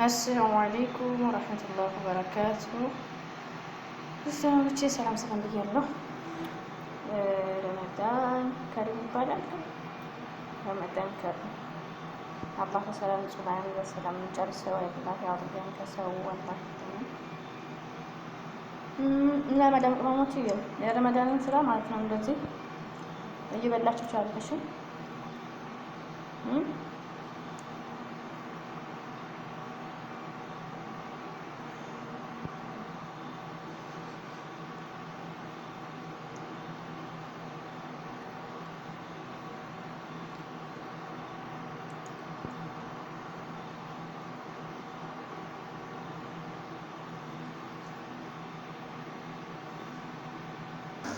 السلام عليكم ورحمة الله وبركاته። ክርስቲያኖቼ ሰላም ሰላም ብያለሁ። ረመዳን ከሪም ይባላል። ረመዳን ከሪም፣ አላህ በሰላም ጾመን በሰላም ጨርሰው አላህ ያድርገን። ከሰው አላህ ይጠብቀን። እና መዳም ቅመሞች የረመዳንን ስራ ማለት ነው እንደዚህ እየበላችሁ ቻለሽ።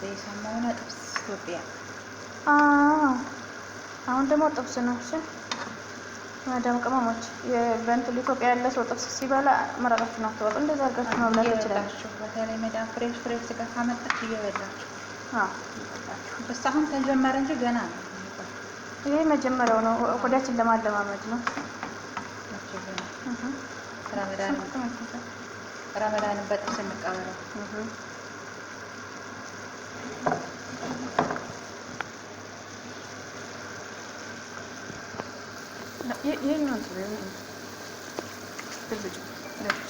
የሰማውን ጥብስ ኢትዮጵያ። አሁን ደግሞ ጥብስ ነው። እሺ ማዳም ቅመሞች፣ በእንትን ኢትዮጵያ ያለ ሰው ጥብስ ሲበላ መረቃችሁን አትወጡ። እንደዛ አድርጋችሁ መብላት ይችላል። እየበላችሁ፣ በተለይ መዳም fresh fresh ስጋ ካመጣች እየበላችሁ። አዎ። በስ አሁን ተጀመረ እንጂ ገና ነው። ይሄ መጀመሪያው ነው። ሆዳችን ለማለማመድ ነው። ረመዳን ረመዳንን በጥብስ እንቀበለው። ይሄኛውን ጥሩ ግልብጭ ለብቻ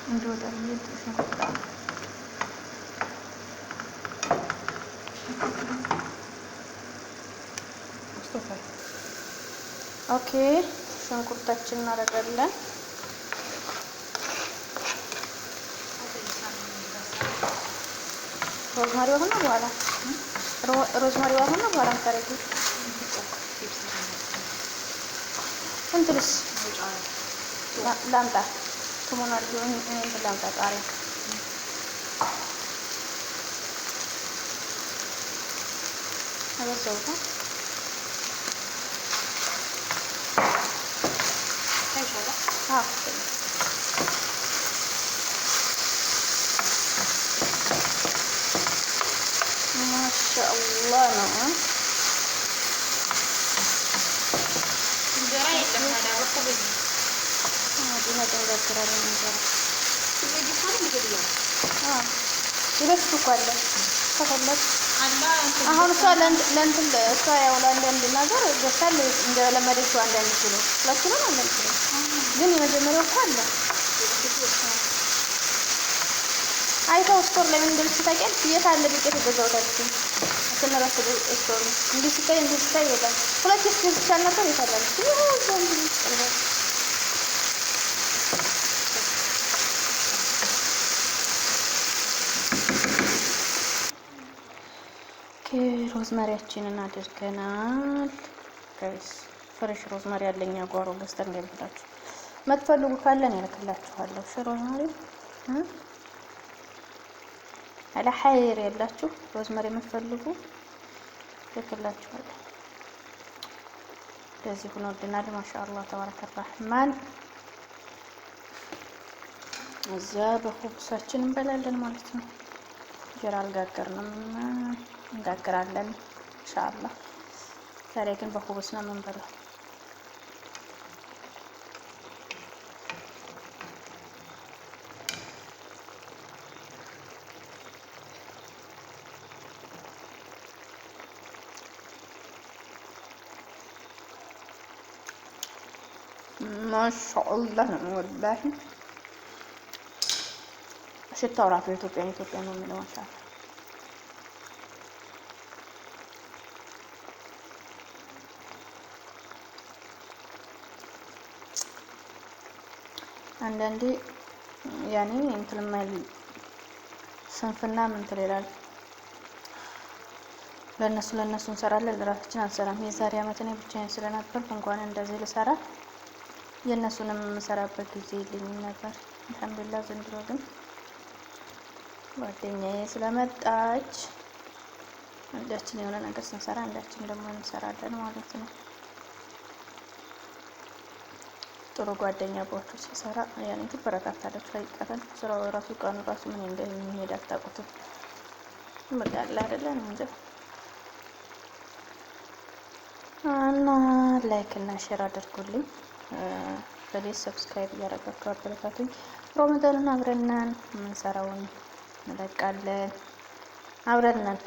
እንዲወጣ ብዬ ሽንኩርት okay፣ ሽንኩርታችን እናደርጋለን። rosemary ሆነ በኋላ rosemary ሆነ በኋላ የምታደርጊው እንትንስ ላምጣ፣ ቱሙን አድርጊው፣ እንትን ላምጣ፣ ቃሪያ። አበዛሁት። አዎ፣ ማሻአላህ ነው። እንጀራ የለም ታዲያ በኩብዝ ነገ እንጋግራለን እንጀራ። የበፊቱ እኮ አለ ከፈለግ። አሁን እሷ ለእንትን እሷ ያው ለአንዳንድ ነገር ገዝታለች እንደለመደችው አንዳንድ ኪሎ፣ 2 ኪሎ ነው፣ አንዳንድ ኪሎ ግን የመጀመሪያው እኮ አለ። አይተው store ላይ ምን እንደምትል ታውቂያለሽ? የት አለ ዱቄት የገዛሁት አለችኝ። ስንረስ store እንዲህ ስታይ እንዲህ ስታይ የለም። ሁለት ኪስ ገዝቻለሁ ነበር፣ የት አለ አለችኝ። ይኸው እዛው እንዲህ ይቀርባል። Rosemary ያችንን አድርገናል። Guys፣ fresh rosemary ያለኛ ጓሮ ገዝተን እንዳይመስላችሁ። መትፈልጉ ካለን ያልክላችኋለሁ። እሺ rosemary አለ ሀይር ያላችሁ rosemary የምትፈልጉ ልክላችኋለሁ። እንደዚህ ሆኖልናል። ማሻአላህ ተባረከ ረህማን። እዛ በኹብሳችን እንበላለን ማለት ነው። እንጀራ አልጋገርንም፣ እንጋግራለን ኢንሻአላህ። ዛሬ ግን በኹብስ ነው የምንበላው። ማሻአላህ ነው ወላሂ። ሽታው ራሱ ኢትዮጵያን ኢትዮጵያ ነው የሚለው፣ ማሻአላህ። አንዳንዴ ያኔ እንትን የማይል ስንፍና ምን እንትን ይላል። ለእነሱ ለእነሱ እንሰራለን፣ ለራሳችን አንሰራም። የዛሬ አመት እኔ ብቻዬን ስለነበርኩ እንኳን እንደዚህ ልሰራ የእነሱንም የምሰራበት ጊዜ የለኝም ነበር። አልሐምዱሊላህ ዘንድሮ ግን ጓደኛዬ ስለመጣች አንዳችን የሆነ ነገር ስንሰራ አንዳችን ደግሞ እንሰራለን ማለት ነው። ጥሩ ጓደኛ አብሯችሁ ሲሰራ ያኔ ትበረታታላችሁ። ሀቂቀተን ስራው ራሱ ቀኑ ራሱ ምን እንደሚሄድ አታውቁትም። በቃ አለ አይደለ እንጃ። እና like እና share አድርጉልኝ። Please subscribe እያደረጋችሁ አበረታቱኝ። ረመዳንን አብረናን የምንሰራውን እንለቃለን። አብረን ነን።